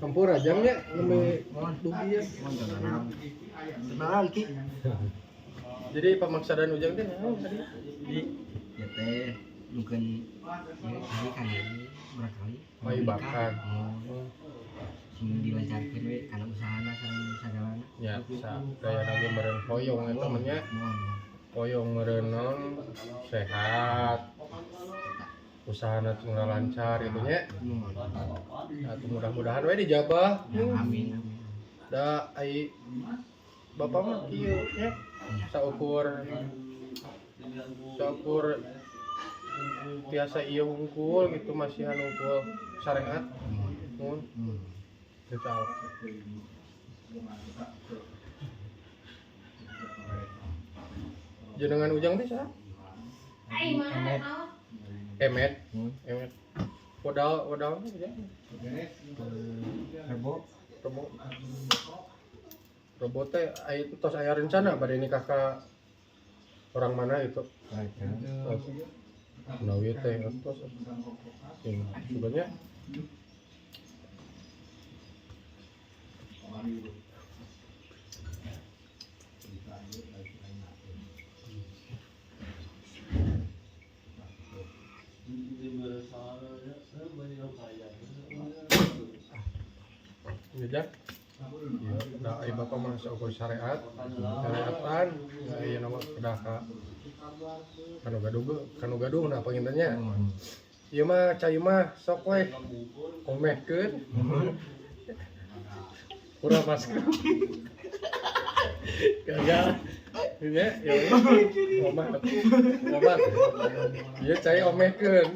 Kampur aja nya nembe dugi ya. Kenalan Ki. Jadi pamaksadan Ujang teh naon tadi? Ya teh mungkin ya kali kan barangkali. Bayu bakat. Oh, sing dilancarkeun we kana usahana sareng sagalana. Ya, sa daya lagi meureun hoyong eta mah nya. Mohon. Hoyong meureun naon sehat. Usahana teu lancar gitu nya. Mohon. Nah, tuh mudah-mudahan we dijabah. Ya, amin amin. Da ai bapak mah kieu nya Iya. saukur saukur tiasa ieu hungkul gitu masihan hungkul syariat Mohon. mun Hmm. insyaallah. Jenengan Ujang teh saha? Emet. Emet. Hmm. Emet. Modal modalnya Ujang. Rebo. Robo. Robo teh aya tos aya rencana bade nikah ka orang mana itu? Nawi teh tos. Sing sebenarnya Ujang. Ya, da ai bapak mah saukur syariat, syariatan, da ieu nama kedah ka kanu gaduh kanu gaduh nah panginten nya. Mohon. Ieu mah cai mah sok we omehkeun. Kurang masker. Gagal. Nya, ya omah. Omah. Ieu cai omehkeun.